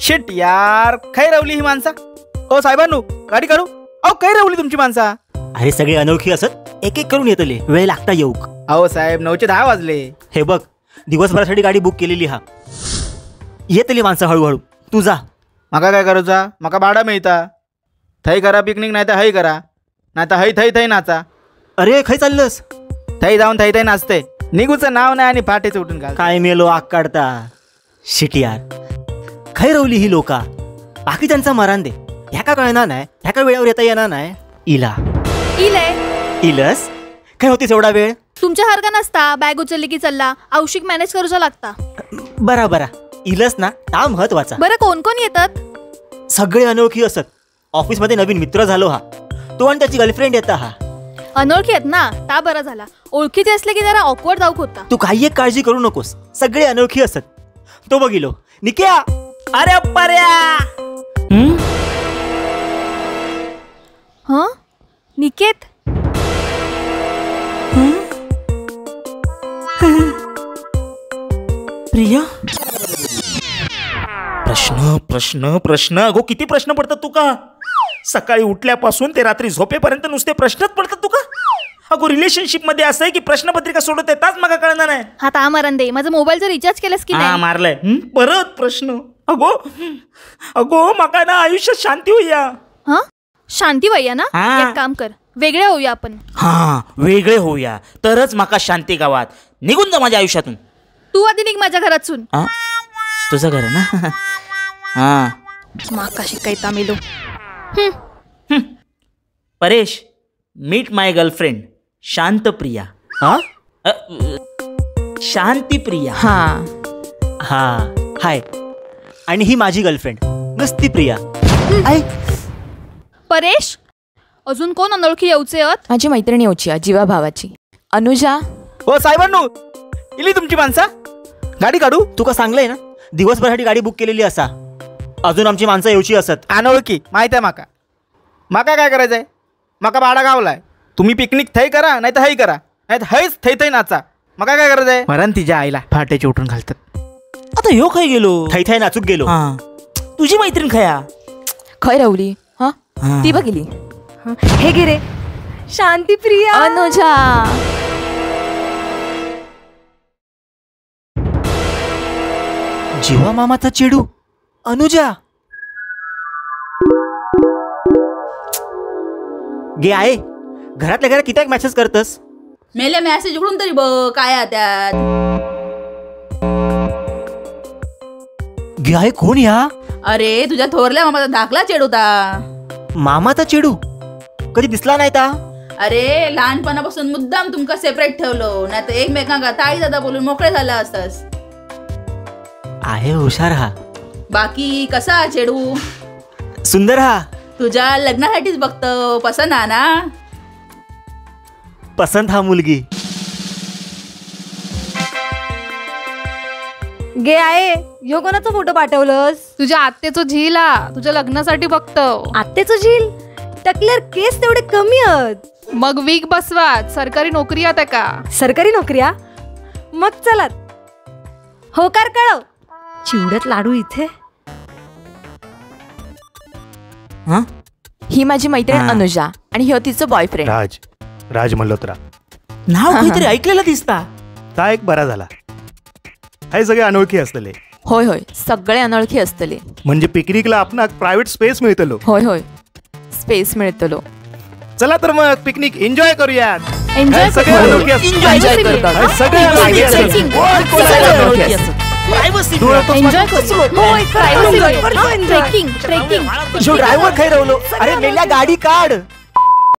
Shit यार, खै रवली ही माणसा. ओ साहेबांनो, गाडी काढू. अहो काय रवली तुमची माणसा? अरे सगळे अनोळखी असत, एक एक करून येतले, वेळ लागता येऊक. अहो साहेब 9 ते 10 वाजले. हे बघ, दिवसभरासाठी गाडी बुक केलेली हा. येतली माणसं हळूहळू, तू जा. माका काय करूचा? माका भाडा मिळता. थै करा पिकनिक, नाही तर हई करा, नाही तर हई थै थै नाचा. अरे खै चाललंस? थै जाऊन थै थै नाचते. निघूचं नाव नाही आणि पाठीच उठून घाल. काय मेलो आग काढता. शिट यार, खै रवली ही लोका. बाकी त्यांचा मरान दे, ह्या का कळणार नाही, ह्या का वेळेवर येता येणार नाही. इला इले. इलस काय होतीस एवढा वेळ? तुमच्या सारखा नसता, बॅग उचलली की चलला. औशिक मॅनेज करूचा लागता. बरा बरा, इलस ना ता महत्वाचा. बरं कोण कोण येतात? सगळे अनोळखी असत. ऑफिसमध्ये नवीन मित्र झालो हा, तो आणि त्याची गर्लफ्रेंड येता हा. अनोळखी आहेत ना, ता बरा झाला. ओळखीचे असले की जरा ऑकवर्ड जाऊक होता. तू काही एक काळजी करू नकोस, सगळे अनोळखी असत. तो बघिलो निक्या. अरे पर्या. हं निकेत, प्रिया, प्रश्न प्रश्न प्रश्न. अगो किती प्रश्न पडतात तुका. सकाळी उठल्यापासून ते रात्री झोपेपर्यंत नुसते प्रश्नच पडतात तुका. अगो रिलेशनशिप मध्ये असं आहे की प्रश्नपत्रिका सोडवत येताच मग कळणार नाही. हा ता मरण दे, माझं मोबाईलचं रिचार्ज केलंस की हा नाही? मारलंय. परत प्रश्न. अगो अगो माका ना आयुष्यात शांती होईया. हं शांती होईया ना? हा. एक काम कर, वेगळे होऊया आपण. हा वेगळे होऊया तरच माका शांती गावात. निघून जा माझ्या आयुष्यातून. तू आधी निघ माझ्या घरातून. हा? तुझं घर आहे ना? हा. माका शिकायता मेलो. परेश, मीट my girlfriend Shantpriya. हा अ, शांतीप्रिया. हा हा हाय, आणि ही माझी गर्लफ्रेंड नुसती प्रिया. I Paresh, अजून कोण अनोळखी येऊचे अत? माझी मैत्रिणी होची जीवा भावाची अनुजा. हो साहेबांनो, इली तुमची माणसा. गाडी काढू. तुका सांगलंय ना, दिवसभरासाठी गाडी बुक केलेली असा. अजून आमची माणसं येऊची असत. अनोळखी माहित आहे माका. माका काय करायचंय? माका भाडा गावलाय. तुम्ही पिकनिक थै करा, नाही तर हई करा, नाही तर हईच थै थै नाचा. माका काय करायचंय? मरण तिच्या आईला, फाट्याची उठून घालतात. आता ह्यो खय गेलो? थै थै नाचूक गेलो. हा तुझी मैत्रीण खया? खय रवली? हा हा. ती बघिली. हे गिरे शांतीप्रिया. अनुजा. जीवा मामाचा चेडू अनुजा. गे आहे, घरातल्या घरात कित्याक मॅसेज करतस? मेले मेसेज उघडून तरी बघ काय आहे त्यात. गे आहे, कोण ह्या? अरे तुझ्या थोरल्या मामाचा धाकला चेड होता. मामाचा चेडू कधी दिसला नाही ता. अरे लहानपणापासून मुद्दाम तुमका सेपरेट ठेवलो, नाही तर एकमेकांका ताई दादा बोलून मोकळे झाला असतास. आहे हुशार हा. बाकी कसा चेडू? सुंदर हा. तुझ्या लग्नासाठीच बघतो, पसंत हा ना? पसंत हा मुलगी. गे आहे, ह्यो कोणाचा फोटो पाठवलंस? तुझ्या आत्तेचो झील हा, तुझ्या लग्नासाठी बघतो. आत्तेचं झील? टकल्यावर केस तेवढे कमी आहेत. मग वीक बसवात, सरकारी नोकरी आता का. सरकारी नोकऱ्या? मग चलात होकार कळव. चिवड्यात लाडू इथे. हा ही माझी मैत्रीण हा. अनुजा आणि ह्यो तिचं बॉयफ्रेंड राज, राज मल्होत्रा. नाव काहीतरी ऐकलेलं दिसता. ता एक बरा झाला, हे सगळे अनोळखी असलेले. होय होय, सगळे अनोळखी असतले. म्हणजे पिकनिकला आपणाक प्रायव्हेट स्पेस मिळतलो. होय होय, स्पेस मिळतलो. चला तर मग पिकनिक एन्जॉय करूयात. एन्जॉय. हे सगळे अनोळखी असतात. एन्जॉय करतात. हे सगळे अनोळखी असतात. सगळे अनोळखी असत. एन्जॉय करू. Trekking trekking. ह्यो ड्रायव्हर खै रवलो? अरे मेल्या गाडी काढ.